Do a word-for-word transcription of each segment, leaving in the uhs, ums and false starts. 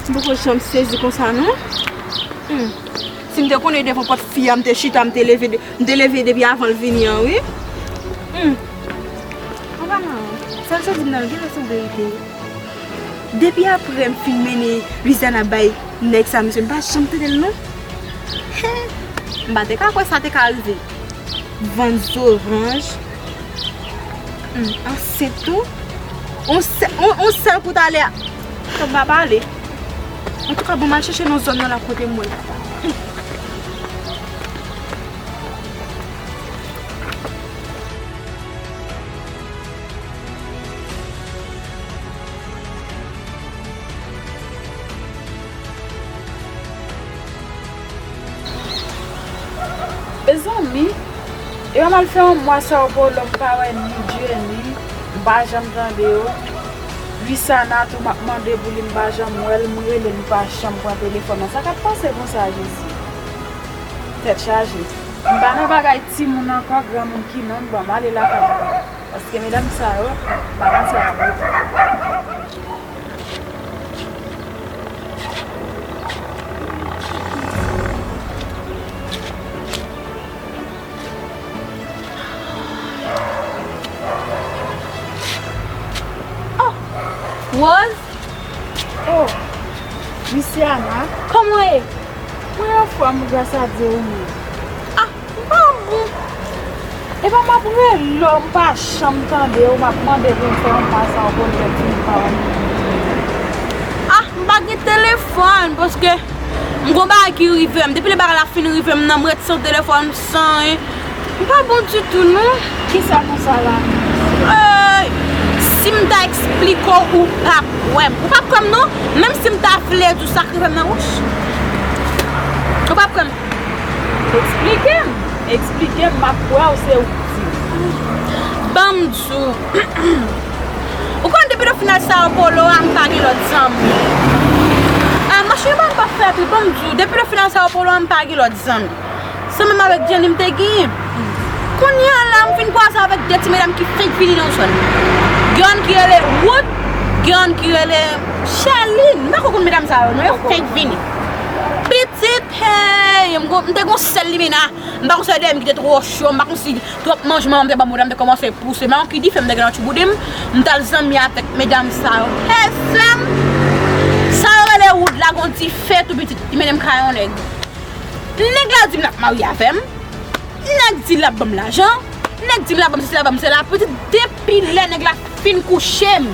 M poko janm sezi konsa non. Hmm. Si m te konnen devan pòt fi a, m te chita, m te leve, de- m te leve depi avan l vini an, wi. Hmm. Anba nan, sa l sot di m nan, gen lè se verite. Depi apre m fin mennen Luciana bay nèg sa, mesye, m pa janm tande l non. M pa te ka kwè sa te ka rive. Vann zoranj. Hmm, ansent tou. On sèl, on, on sèl kou talè a. Sa m pa pale. Antouka, bon, m al chèche nan zòn nan la kote m wè l. Mezanmi, e pa m al fè yon mwa Sao Paulo, m pa wè ni Jenny, m pa janm tande yo. Luciana tou, m ap mande pou li, m pa janm wè l, m rele l, li pa janm pran telefòn nan. Sa k ap pase konsa, Jezi? Tèt chaje. M pa nan bagay timoun ankò, granmoun ki nonm, bon, m ale lakay mwen. Paske medam sa yo, pa konn sa y ap regle. Oh! Rose? Oh, Luciana. Kòman w ye? Mwen anfòm, gras a Dye, ou menm? Ah, m pa bon. Epa m ap rele w, m pa janm tande w, m ap mande pou m fè yon mwa Sao Paulo, m pa wè moun. Ah, m pa gen telefòn, paske m gon bagay ki rive m. Depi lè bagay la fin rive m nan, m ret san telefòn, san anyen. M pa bon ditou non. Kisa konsa la? Eh, si m ta eksplike w, ou p ap kwè m. Ou p ap kwè m non. Menm si m ta vle di w sa k rive m nan, wouch. Ou p ap kwè m. Eksplike m. Eksplike m, m ap kwè w, se ou k di. Ban m di w. Ou konn depi lè w fin al Sao Paulo a, m pa gen lòt zanmi. Ah, machin pa m p ap fè tou, ban m di w. Depi lè w fin al Sao Paulo a, m pa gen lòt zanmi. Se menm avèk Jenny m te genyen. Kounye a la, m fin kwaze avèk de ti medam ki fenk vini nan zòn. Gen youn ki rele Wood, gen youn ki rele Sherline. M pa ko konn medam sa yo, non, yo fenk vini. Pitit, hey, m gon- m te gon sèl limena. M pa konn si dèyè m ki te twò cho, m pa konn si twòp manje manman m te ban m, m te kòmanse pouse. M pa konn ki dife m te gen nan tchouboudim. M t al zanmi avèk medam sa yo. Hey, frè m, sa yo rele Wood la, gon dife tou pitit, li mennen m kay yon nèg. Nèg la di m l ap marye avè m. Nèg di l ap ban m lajan. Nèg di m l ap ban m sesi, l ap ban m sela. Pitit, depi lè nèg la fin kouche m,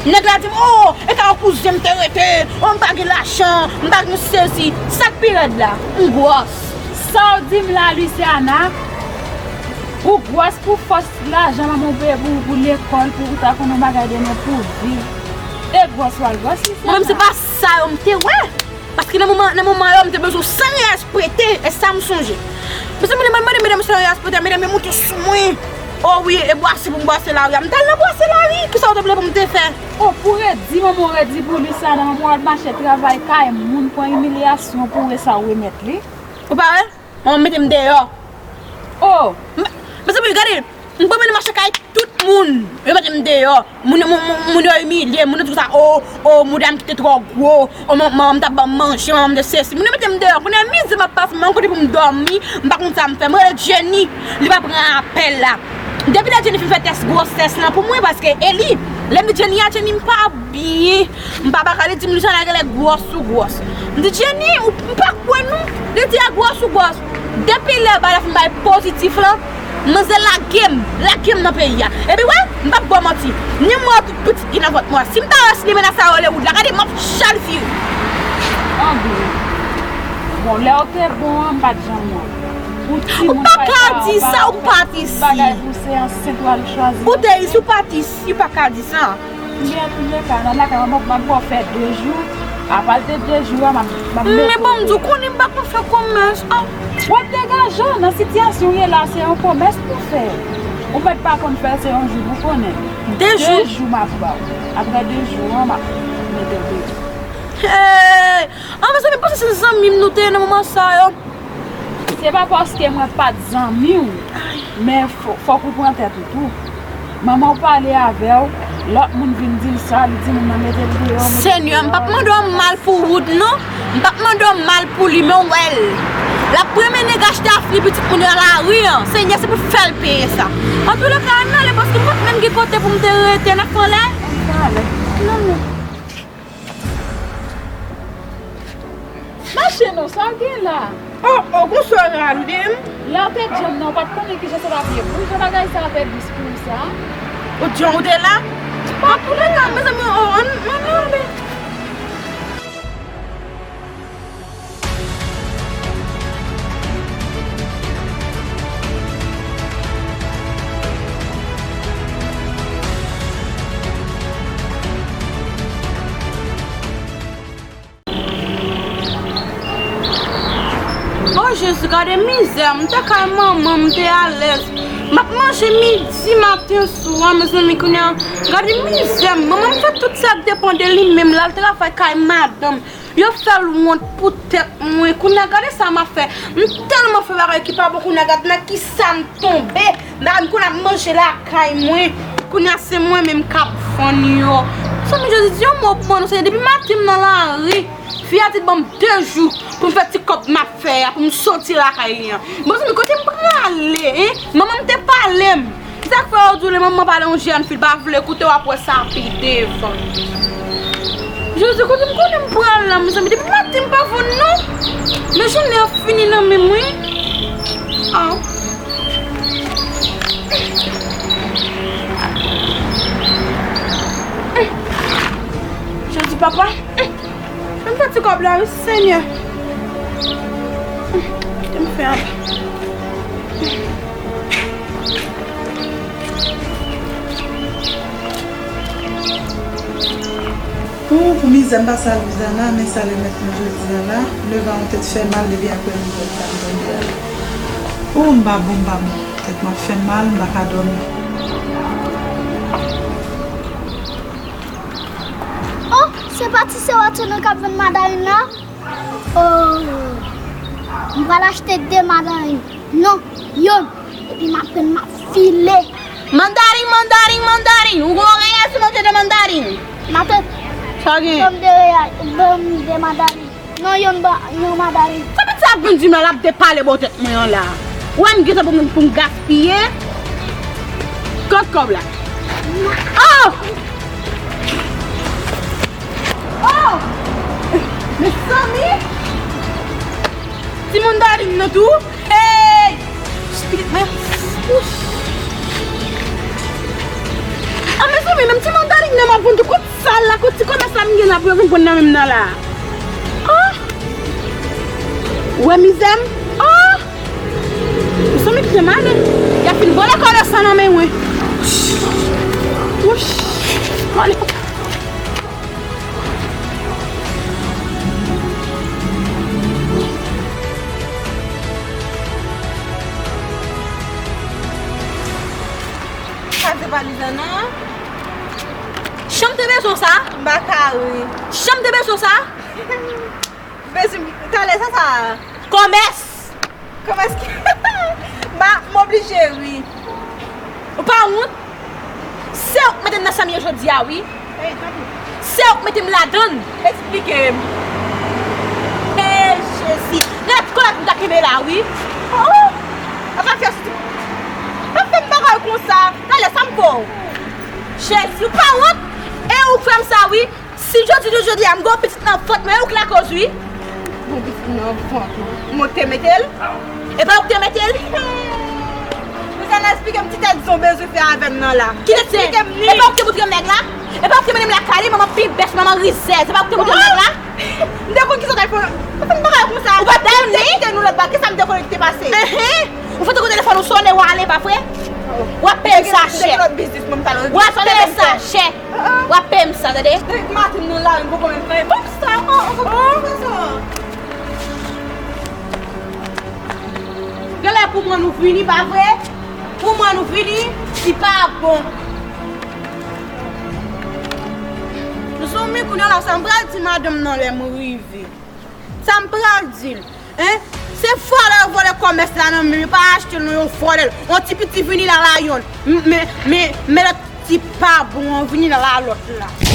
nèg la di m, oh, e ka yon kouzen m te rete, oh, m pa gen lajan, m pa gen sesi. Sa k pi rèd la, m gwòs. Sa w di m la, Luciana? Ou gwòs pou fòs lajan manman w peye pou, pou lekòl, pou ou ta konn yon bagay demen pou viv. E gwòs w al gwòs, Luciana. Mwen menm se pa sa yo m te wè. Paske nan moman, nan moman yo, m te bezwen san respete, e sa m sonje. Mezanmi, lè m al mande medam sa yo respete, medam yo monte sou mwen. Oh wi, e bwase pou m bwase lari a. M t al nan bwase lari, kisa w te vle pou m te fè? Oh, pou redi, manman w redi pou Luciana, manman w al mache travay kay moun, pran imilyasyon pou wè sa w remèt li. Ou pa wè? Manman mete m deyò. Oh! M- Mezanmi, gade, m pran mennen mache kay tout moun. Yo mete m deyò. Moun, moun, moun, moun yo imilye m, moun yo di konsa, oh, oh, moudam ki te twò gwo, oh, man- manman m t ap ban m manje, manman m te sesi. Moun yo mete m deyò. Kounye a mizè m ap pase, m pa konn kote pou m dòmi, m pa konn sa m fè. M rele Jenny, li pa pran apèl la. Depi lè Jenny fin fè tès gwosès lan pou mwen, paske e li, lè m di Jenny a, Jenny m pa byen. M pa pa ka li di m Luciana genlè gwòs ou gwòs. M di Jenny, ou m pa kwè non. Li di a gwòs ou gwòs. Depi lè bagay la fin bay pozitif lan, manzè lage m, lage m nan peyi a. Epi wè, m p ap ba w manti. Ni mwen tout pitit ki nan vant mwen. Si m ta wè si limena sa yo rele Wood la, gade m ap chalfire. Anben. Bon, lè w te bon an, m pa t janm wè w. Ou timoun pa ka di sa, ou pa t isi. Bagay pou se ansent w al chwazi. Ou te isi, ou pa t isi, ou pa ka di sa. Mwen, antouleka, nan lakay mwen, m ap ba w fè de jou. Apa de de jou a, m ap, m ap mete w. Men bon, m di w konnen m pa konn fè komès. Ah. W ap degaje w nan sitiyasyon w ye la, se yon komès pou fè. Ou mèt pa konn fè l, se yon jou pou konnen. De jou? De jou m ap ba w. Apre de jou an, m ap mete w deyò. Hey! Ah, mezanmi, panse se zanmi m nou te ye nan moman sa yo. Se pa paske mwen pa t zanmi w, men fò- fòk ou pran tèt ou tou. Manman w pale avè w, Lòt moun vin di l sa, li di moun nan mete l deyò, mete l deyò. Senyè, m p ap mande w mal pou Wood, non. M p ap mande w mal pou li, men w wè l. L ap pran men nèg achte a fini pitit moun yo nan lari an. Senyè, se pou fè l peye sa. Antouleka, ann ale, paske m pa t menm gen kote pou m te rete. N ap fè anlè? Ann ale. Ann ale. Mache non, sa w gen la? Oh, oh, gon sò rale m. Lè w te djanm nan, w pa t konnen kijan sa t ap ye. Pou jan bagay sa a pèdi pou w sa? Ou djanm ou te la? Antouleka, mezanmi, oh, ann, ann ale. O Jezi, gade mizè, m te kay manman m, m te alèz. M ap manje midi, maten, swa, mezanmi, kounye a, gade mizè, manman m fè tout sa k depann de li menm, l al travay kay madanm. Yo fè l wont pou tèt mwen. Kounye a, gade sa m ap fè. M tèlman fè bagay ki pa bon, kounye a, gade nan ki sa m tonbe. Nan m konn ap manje lakay mwen. Kounye a, se mwen menm k ap vann yo. Sa m jodi di yon mo pou mwen, non, se depi maten m nan lari. Fi a di ban m de jou pou m fè ti kòb m ap fè a, pou m soti lakay li an. Bon, zanmi, kote m prale, en? Manman m te pale m. Sa k fè yo di w lè manman pale yon jèn fi, l pa vle koute, w ap wè sa pi devan. Jezi, kote m konnen m pral la, mezanmi? Depi maten m pa vann non. Men jounen an fini nan men mwen. Ah. Jezi, papa. Ann fè ti kòb la, wi, Senyè. Kite m fè anba. Pou, pou mizè m pase a Lizana, men sa remèt mwen jodi a la. Nèg la yon tèt fè mal depi aprè mizè sa m tande a. Ou, m pa bon, m pa bon. Tèt mwen ap fè m mal, m pa ka dòmi. Oh, se pa ti sè Watson nan k ap vann mandarin la? Oh, m pral achte de mandarin. Non, yonn. Epi m ap pran, m ap file. Mandarin, mandarin, mandarin. Ou gon reyèl sou manje de mandarin. Matant. Sa gen? Ban m de reyèl, ban m de mandarin. Non, yonn ba, yonn mandarin. Sa pitit sa ap vin di m la, l ap depale bò tèt mwen an la. Ou wè m gentan pou m, pou m gaspiye. Kot kòb la? Oh! Oh! Mezanmi! Ti mandarin nan tou? Hey! Pitit mwen. Ouch. Ah, mezanmi, menm ti mandarin nan m ap vann tou, kot sa la, kot ti kòmès la m gen la pou yo vin pran nan men m nan la? Ah! Ou wè mizè m? Ah! Mezanmi, kite m ale. Y ap fin vòlè kòlè sa nan men mwen. Ouch. Mwen ale. Sa se valiz la, non? Chanm te bezwen sa? M pa ka ri. Chanm te bezwen sa? Bezwen, talè sa, sa? Kòmès! Kòmès ki? M pa, m oblije ri. Ou pa wont? Se ou k mete m nan sa m ye jodi a, wi. Ey, tanpri. Se ou k mete m ladann. Eksplike m. Ey, Jezi. Gade ti kòlèt m ta kenbe la, wi. Oh! Apa fè soti. Pa fè m bagay konsa. Talè sa m fè w. Jezi, ou pa wont? E ou k fè m sa, wi. Si jodi de jodi a m gen yon pitit nan vant mwen, ou k lakoz, wi. Yon pitit nan vant mwen. Mwen te mete l? E pa ou k te mete l? Lizana, eksplike m ti tèt zon bezwen fè avè m nan la. Ki tèt se? Eksplike m li. E pa ou k te moutre m nèg la? E pa ou k te mennen m lakay li, manman pi bèch, manman rizèz. E pa ou k te moutre m nèg la? M te konn ki sa w t al fè. Ou fè m bagay konsa. Ou pa t konnen? Ou te kite nou lòt bagay. Kisa m te konnen ki te pase? Enhen. Ou fè tankou telefòn ou sonnen, ou ale, pa vre? W ap peye m sa chè. W ap peye m sa chè. W ap peye m sa, tande? Depi maten nou la, nou poko menm fè. Ban m sa, oh, oh, oh, oh. Genlè pou mwen nou vini, pa vre? Pou mwen nou vini, li pa bon. Zanmi, kounye a la, sa m pral di madanm nan lè m rive. Sa m pral di l. Hein? Se vòlè yo vòlè kòmès la nan men m, yo pa achte l non, yo vòlè l. On ti piti vini la, la yonn. M, men, men, men lòt Ti pa bon an, vini nan lalòt la.